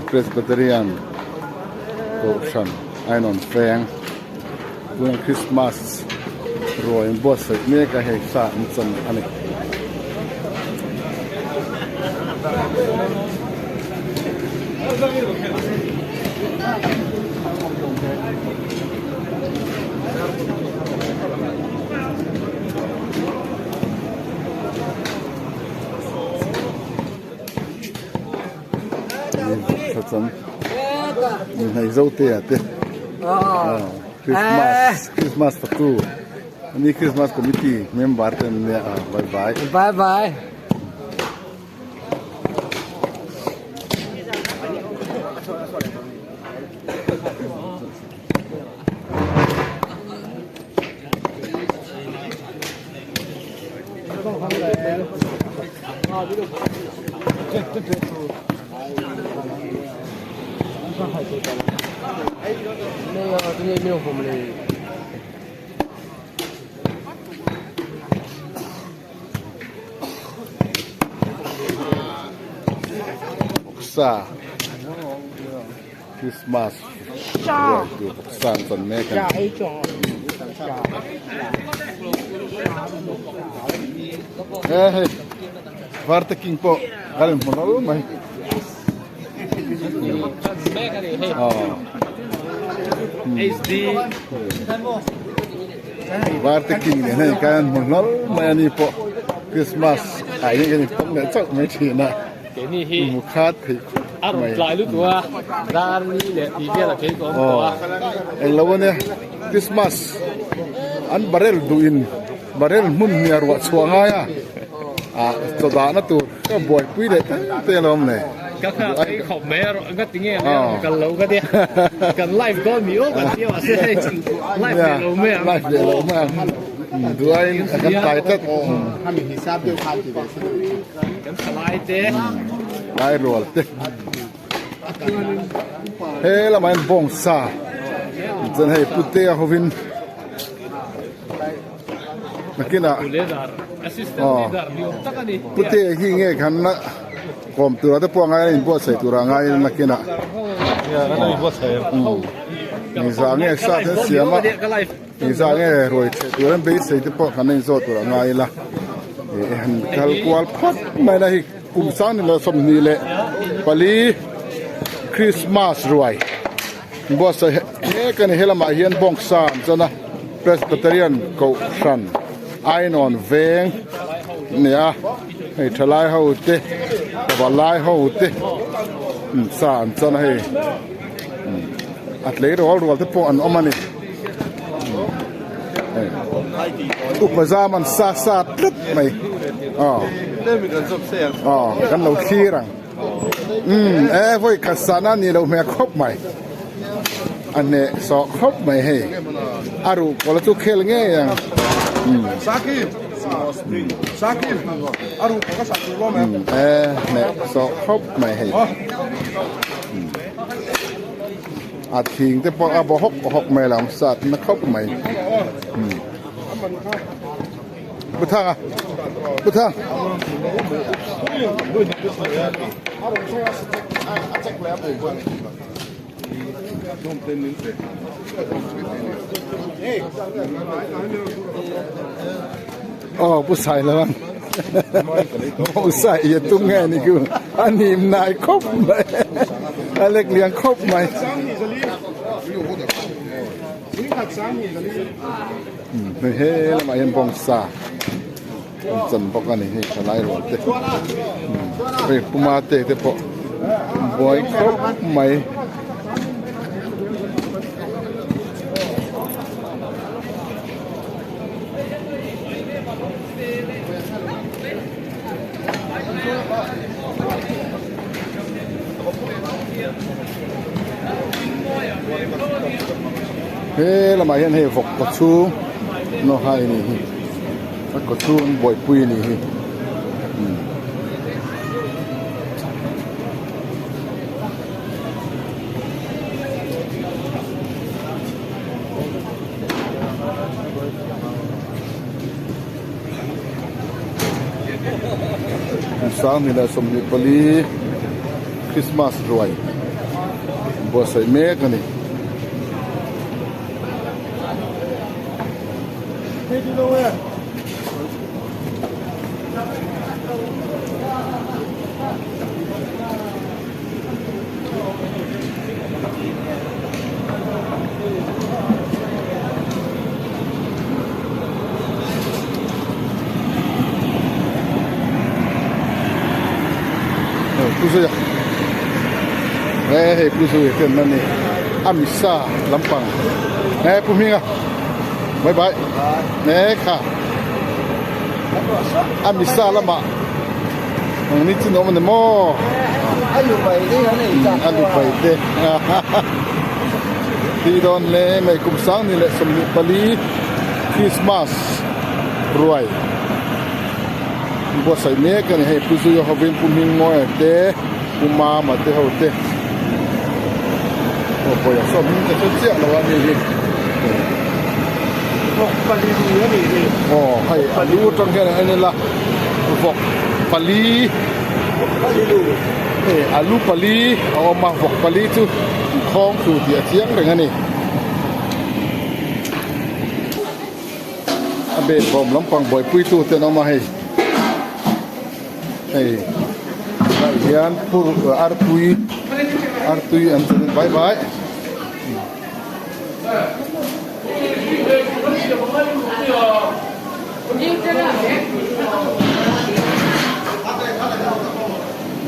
Presbyterian Kohhran a inawm feng tuna Christmas ruai an buatsaih mek a hei sa an chan a ni. Hei Zotea te Christmas Christmas fatu ani Christmas committee member te an nia a bye bye bye bye Vawksa Christmas ruai tur vawksa an chan mek a ni. He hei Varte King pawh kan inhmu hlauh mai. Varte King nen hei kan inhmu hlauh mai a ni pawh Christmas ah hian kan inpawm leh chauh mai thin a. Keini hi Hmu khat theih khawp a rawn mai. tlai lutuk a, dar ni leh tih velah kei ka awm tawh a. Englo ania Christmas an barrel duhin barrel hmun hnih a ruah chhuah ngai a, ah chaw dahna tur ka buaipui leh teng teng alawm le. Ka nghak phei khawp mai a rawh nga tinge a rawn kal lo ka tia kan live dawn mi aw kan tia mahse hei live leh lo mai ang. Live leh lo mai ang duaiin kan tlai tlat. Kan thalai te. Lai rual te. He lamah hian bawng sa chuan hei putea hovin nakinah aw putea hi nge khan la kawm tura te pawh a ngai a inbuatsaih tura a ngai nakinah engzah nge sa te an siam a. Engzah nge ruai chhe tur an beisei te pawh kan inzawh tur a ngai ila ih han kal kual phawt mai la hei kum sang ni lo 24 Christmas ruai buatsaih mek a ni helamah hian bawngsa an chuan a Presbyterian kohhran Ainawn veng a ni a hei thalai ho te pavalai ho te sa an chuan a hei a tleirawl rual te pawh an awm a ni. Upa zam an sa sa tlat mai aw aw kan lo thlir ang umm e vawi khat sana ni lo hmel khawp mai a hneh sawh khawp mai hei a ruh kawla chu khel ngei ang umm e hneh sawh khawp mai hei. A thing te pawh a baw hawk hawk mai lo sat na khawp mai Pu Thanga Pu Thang Aw Pu Sailoan Pu Sai ia tum nge ni ku a nim nai khawp mai a lek lian khawp mai hei he lamah hian bawngsa an chan bawk a ni hei thalai rual te hei puma te te pawh buai khawp mai. He lamah hian hei vawk kaw chhung naw hai a nih hi a kaw chhung an buaipui a nih hi. 24 Christmas ruai. Buatsaih mek a ni. Pu Zuia he hei Pu Zuia te an ni a misa lampang he Pu Hminga bye bye he kha a misa lamah ang ni chin awm a ni maw a lu pai te tih dawn hle mai kum sang ni leh 24 Christmas ruai. Buatsaih mek a ni hei Pu Zuia hovin Pu Hmingmawia te Pu Mama te ho te aw pawih a sawm hming ka hre chiah lo a ni hi Vawk pali lu a nih hi aw hei a lu atang hian a en ila vawk pali pali lu hei a lu pali a awm a vawk pali chu inkhawng thu tih a chiang reng a ni. A bel bawm lampang buaipui tu te an awm a hei hei tunah hian pur artui artui an chan bye bye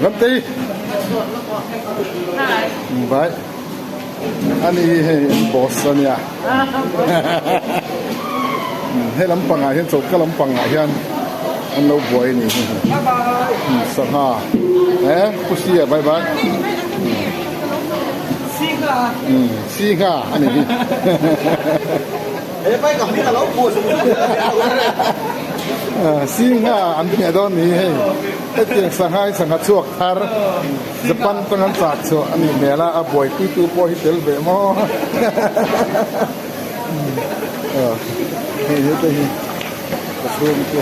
Ramtei bye Ani hi hei boss a nia he lampangah hian choka lampangah hian an lo buai a ni hi sangha e pusia bye bye singha a ni hi singha an hmeh dawn ni hei hetiang sangha hi sangha chhuak thar. Japan tang an chak chu a nih hmel a, a buaipui tu pawh hi tel ve maw hei hete hi ka chhung te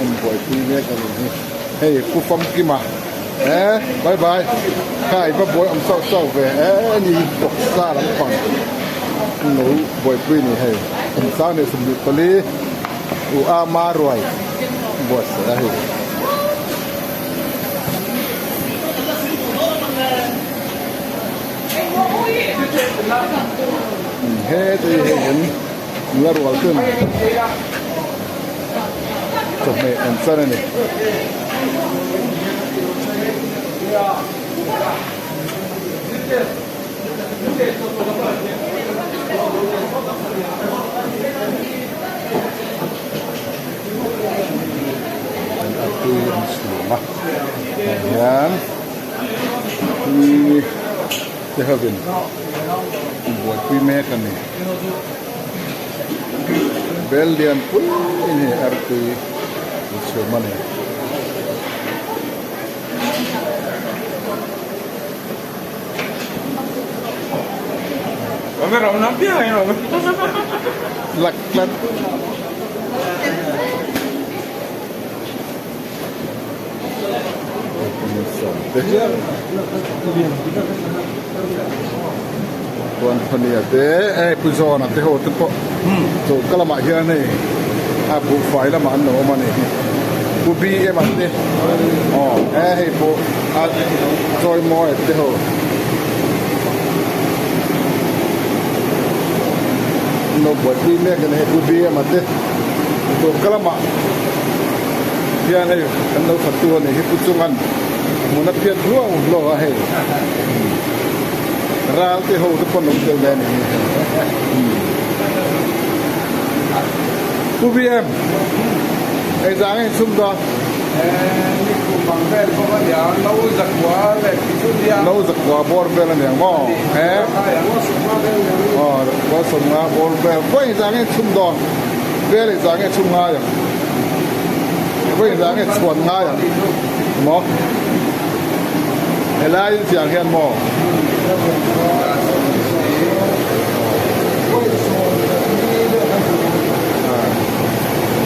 an buaipui mek a nih hi hei Pu Famkima e bye bye kha i va buai awm sauh sauh ve e ni hi bawksa lampang an lo buaipui a ni hei Kumsang leh 24 U Ama ruai buatsaih a hei. Heti hei hian nula rual ten chawhmeh an chan a ni. A tui an chhum a tah hian mi te hovin an buaipui mek a ni bel lian pui in hei artui an chhum a ni. Lak tlat. Chuan Phania te hei Pu Zawna te ho te pawh choka lamah hian hei a buhfai lamah an lo awm a ni hi Pu BM a te aw he hei pawh a chawimawi te ho. An lo buaipui mek a ni hei Pu BM a te choka lamah hian hei kan lo fatu a ni hi Pu Chungan hmun a phiat hluau hluau a hei ral te ho te pawn awm tel ve a ni hi Pu BM hei zang a insum dawn. No zakua bawr vel a niang maw he aw zakua sawmnga bawr vel vawi zang a insum dawn. Vel i zah nge chhum ngai ang? Vawi zah nge chhuan ngai ang? Maw? Helai in chiang hian maw?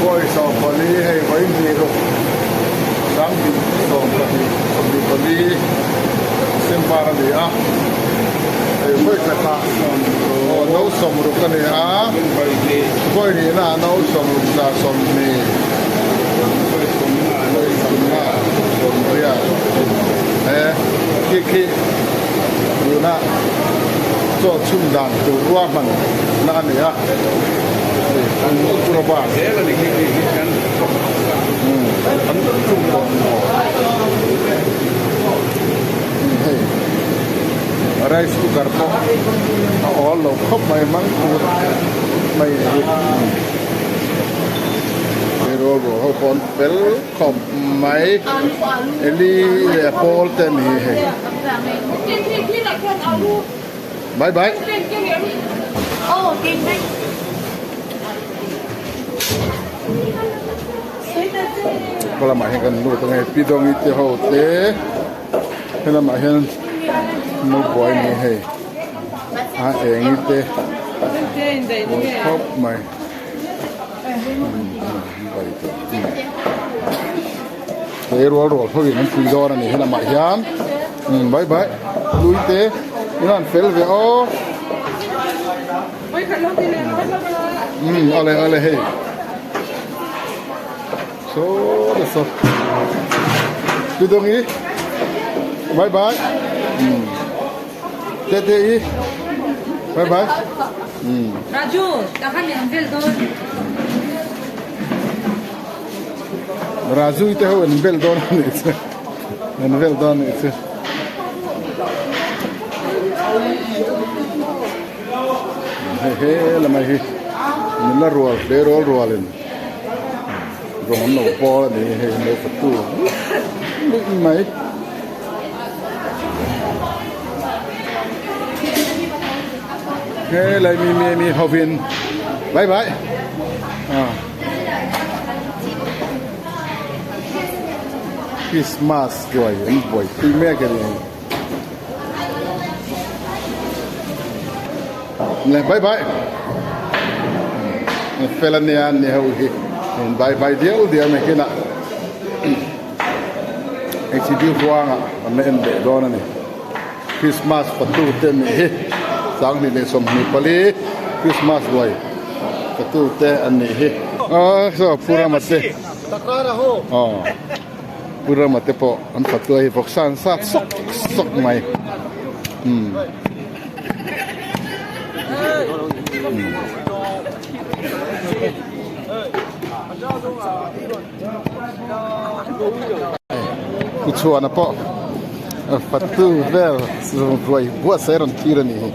Vawi 14 hei vawi hnih ruk 20 sawmpahnih 24 December a ni a. Hei vawi khatah aw no sawmruk a ni a, vawi hnihna ah no sawmruk 120, vawi thumna ah 80 he khi khi tuna chaw chhun dan tur ruahman na a ni a, hei an Uproban an tum tawh hei. Rice cooker pawh a awl lo khawp mai mang put mai a ni. Hei rual rual ho pawh an fel khawp mai. Eli leh Paul te an ni hei. Bye bye. Khaw lamah hian kan lut ange Pi Dawngi te ho te. Helamah hian no buai ni hei a eng i te mawi khawp mai he rual rual ho in an pui dawn a ni helamah hian umm bye bye lui te in an fel ve aw umm ale ale hei. Saw le saw Pi Dawngi bye bye umm Tete i bye bye umm Raju takhan min an vel dawn Raju i te ho an vel dawn a nih chu an vel dawn a nih chu hei he lamah hi nula rual hle rual rual in. Rawng an lo bawl a ni hei an lo fatu luih mai. Helai mi mi mi hovin bye bye ah Christmas ruai an buaipui mek a ni hei bye bye. Fel a nia ni ho hi in vai vai dial dial mai kinah HCD huangah an la en leh dawn a ni Christmas fatu te an nih hi 2024 Christmas ruai fatu te an nih hi aw saw Pu Rama te aw Pu Rama te pawh an fatu a hi vawksa an sat sawk sawk mai umm. Tichuan a pawh fatu vel ruai buatsaih a rawn thlir a ni hi.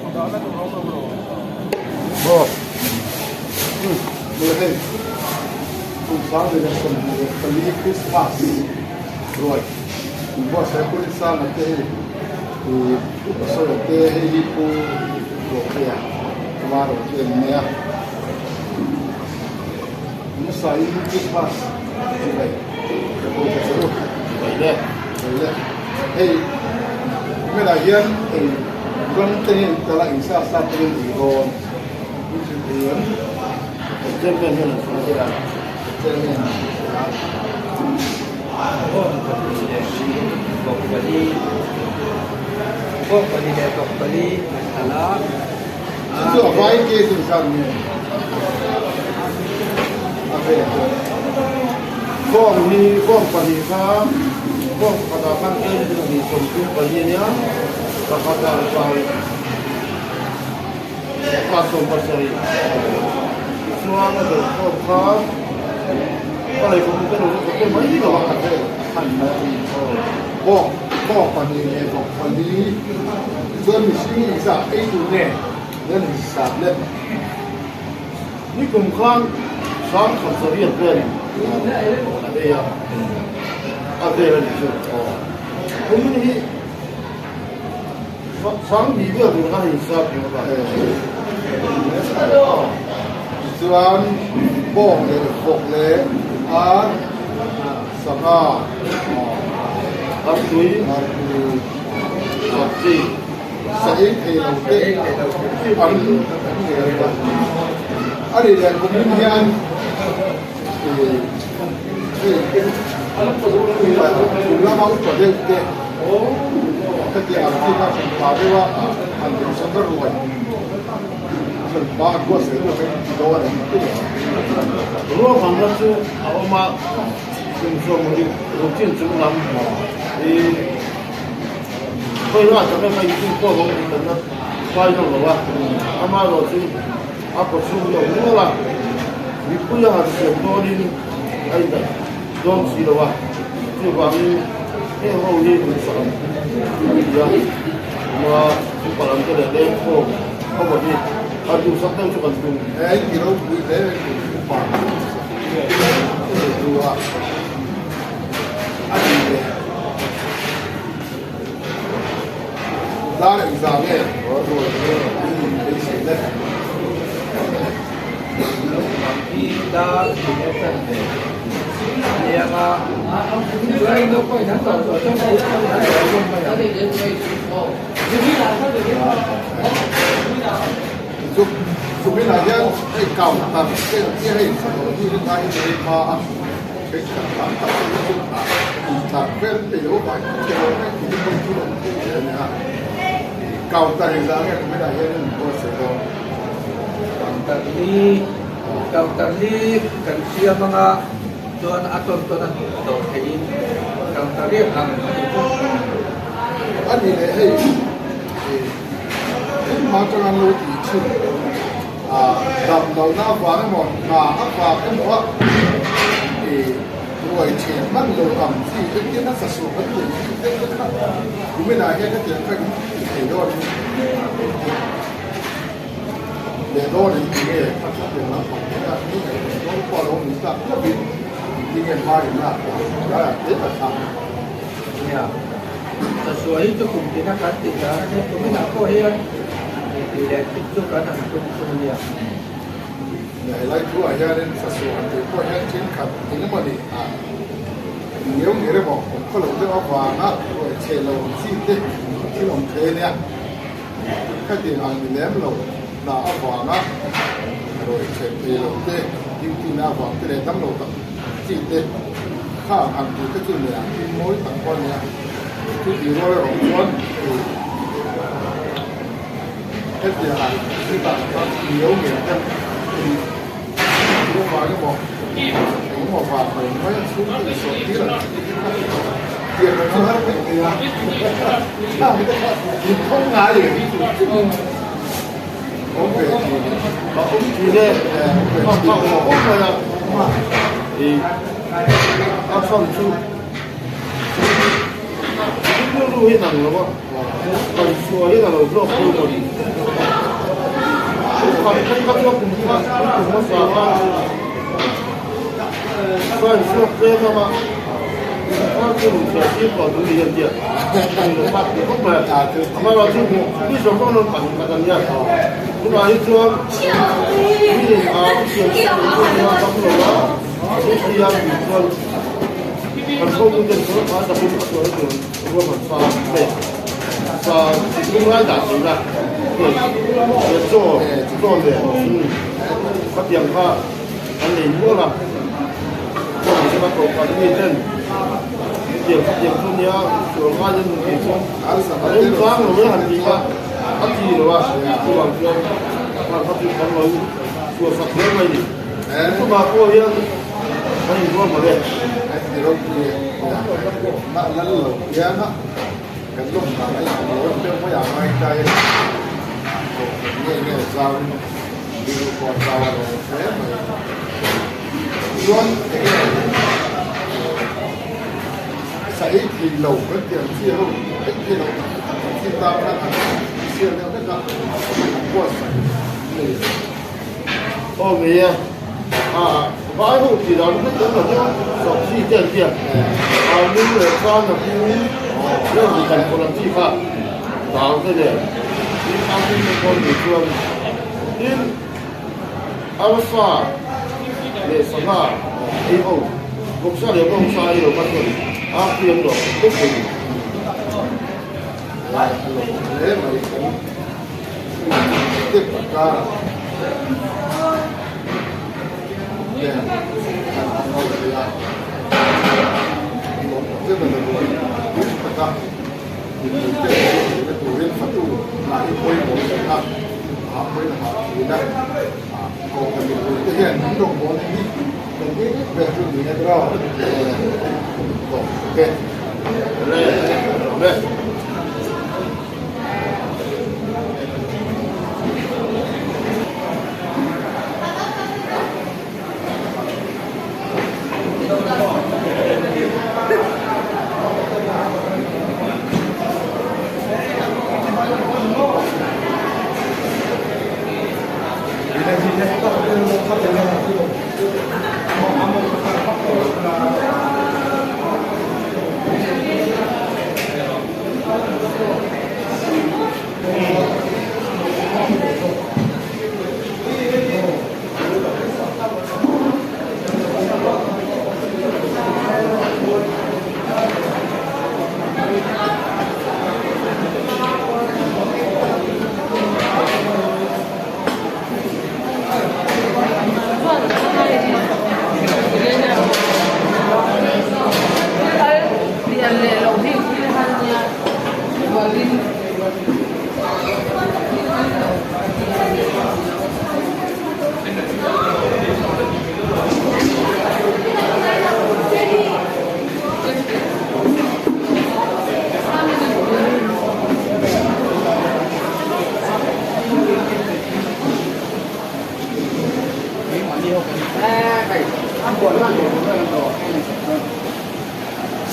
Sawi te hei hi pu Ruakhleia Kumar rawh chu en mai a Musa in Christmas chibai ka pawh ka che u chibai le chibai le hei kumelah hian eng ram te hian kala eng sa sa te hian ei dawn min hrilh thei em Chairman hian an sawi a Chairman an sawi a. Chu chu a vai ke chu zan nge a ve pawh Bawng hi bawng pahnih kha bawng pakhatah khan tlem chu ni 34 a nia pakhatah pai pa 17 tichuan a zawh khawm kha ka lei khawm ka lo ka pe mai lo a a ve khan mai a ni bawng bawng pahnih leh vawk pali chuan mihring inzah ei tur nge hian insat leh Nikum khan 10,100 velin a ei a, a vel a ni chu. Kumin hi 2000 vel tur khan a insat ni awm a. Tichuan bawng leh vawk leh ar sangha artui artui sa ei thei lo te an a ri leh kumin hian kum lama upa deuh te. Khatiang ang chi kha hran pa deuh a han duhsak a ruai hran pa an buatsaih deuh kha ti dawn an ti leh. Ruahmanna chu a awm a, kum sawmhnih ruk chin chung lam hi khawi laiah tak emaw inkhawm a awm tih kan la hrai zawk lo a, amaherawh chu a kaw chhung hi a awm nual a, mipui a han siam dawnin a indaih dawn si lo a, chuvangin heng ho hi duhsak an a ni a, kuma upa lam te leh lengkhawm ho hi a duhsak deuh chu kan tum. He i ropui hle mai upa duhsak i duh a a ni leh dar engzah nge in beisei le. Chubinah hian hei kau tak te hi hei hi ngai nei hma a thenkhat tam tak te chu intlar vel thei lo vang thei lo vek tih hi pawi thil awm thei che a ni a. Counter engzah nge kuminah hian in buatsaih dawn? Counter hi counter hi kan siam anga chuan a tawn tawn a hmuh tawh theihin counter riak ang a ni bawk. A ni leh hei engmah atanga an lo tih thin dam lohna avang emaw hna avang emaw a ruai then hman lo ang chi engtin a sasuh kan tih thin te kha kuminah hian hetiang kha in ti thei dawn in leh dawn in ti nge kha kha tiang lampang te kha ni ngaih dawn pawh a lo ni tak lovin ti nge hma in lak laiah te tak kha. Nia, sasuah hi chu kum tina kan tih dan a nia, kuminah pawh hian tih leh tum chu kan han tum chu a nia. Nia, helai thuah hianin sasuah han tih pawh hian thenkhat eng emaw ni ah ngiau ngir emaw awm khaw lo deuh avanga ruai chhe lo ang chi te thil awm thei a nia. Khatiang ang ni lem lo hna avanga ruai chhe thei lo te, duty na avang te leh damlo tak chi te kha ang han tih te chu nia thil mawi tak pawh a nia. Chu tih rual erawh chuan hei hetiang ang thil ah khan ngiau ngir te hei thil avang emaw engemaw vang mai mai a chhung te insawh tir ang chi te kha tiang ang chu har theih thei a khang te kha inthawng ngai em awm ve thin a awm thin e awm ve thin awm mai a i a chhan chu rilru hi nang lo a kan chhuah hian a lo hlawk pui maw ni khat phei kha chu kum kha kum hmasa kha chuan chhuak tlem a kha chu chhuah tir tawh tur ni hian tia khawp mai amaherawhchu mi zawng zawng an pan khat a nia tunah hi chuan mi a siam tam lo a heti a chuan Kan hotuten chu a takin a tuar tur ruahman sa te sa tum lai dah thei la hei chaw chaw leh khatiang kha an nei nual a chuan an chhana koh khan mi ten hetiang khatiang chu nia sual ngai an tih chuan a remchang lo e han tih kha a chi lo a chuvang chuan kha kha chu kan lo chhuah sak hle mai ni chuvang pawh hian Kan inrual mawle. A ti ropui e. Mah lal lo hian a kan lawm dan a inang lo em deuh mai a ngai ta e. Kohhran nge nge zau in biru pawh a zau a lo awm hle mai. Chuan enge sa ei thei lo kan tih ang chi ho ei thei lo tak tak ang chi tan khan an siam deuh vek a an buatsaih nei. Aw ni e, a vai ho tih dan vek an lo deuh a, sabzi te an tia, alu leh chana pu reng ri kan pawlh ang chi kha dal te nen tin alu te pawh ni chuan tin arsa leh sangha ei ho vawksa leh bawngsa ei lo kha chuan artui an dawh vek thei ni. Hle mai kan. Mipuite an hriat theihna turin fatu hna hi pawimawh hle a, a pawimawh thin a. Kohhran mipuite hian an rawngbawlna hi kan ei vek ber chu ni e tiraw? Ok.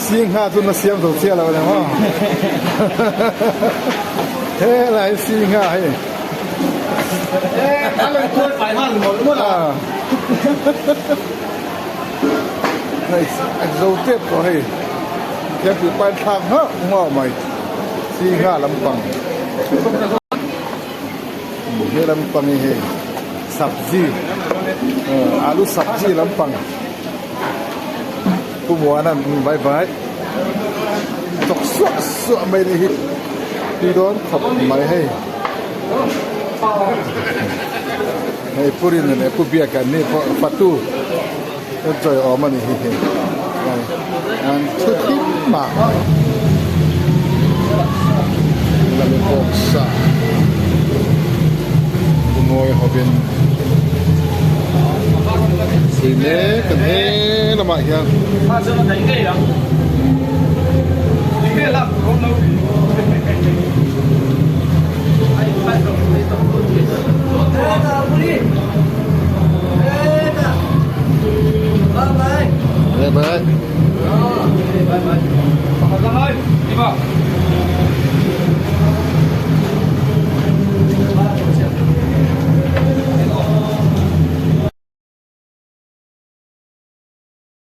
Singha chu na siam zo chiah lo le maw helai singha hei hei a zo tep tawh hei khian tih pain thlak nghauh nghauh mai singha lampang he lampang hi hei sabzi alu sabzi lampang Pu Muana'n vai vai chawk suah suah mai ni hi tui dawn khawp mai hei hei Pu Rina leh Pu Biaka an ni pawh fatu an chawi awm a ni hi hei an thu thim a lami bawk sa Pu Ngawi hovin Pui mek an he lamah hian.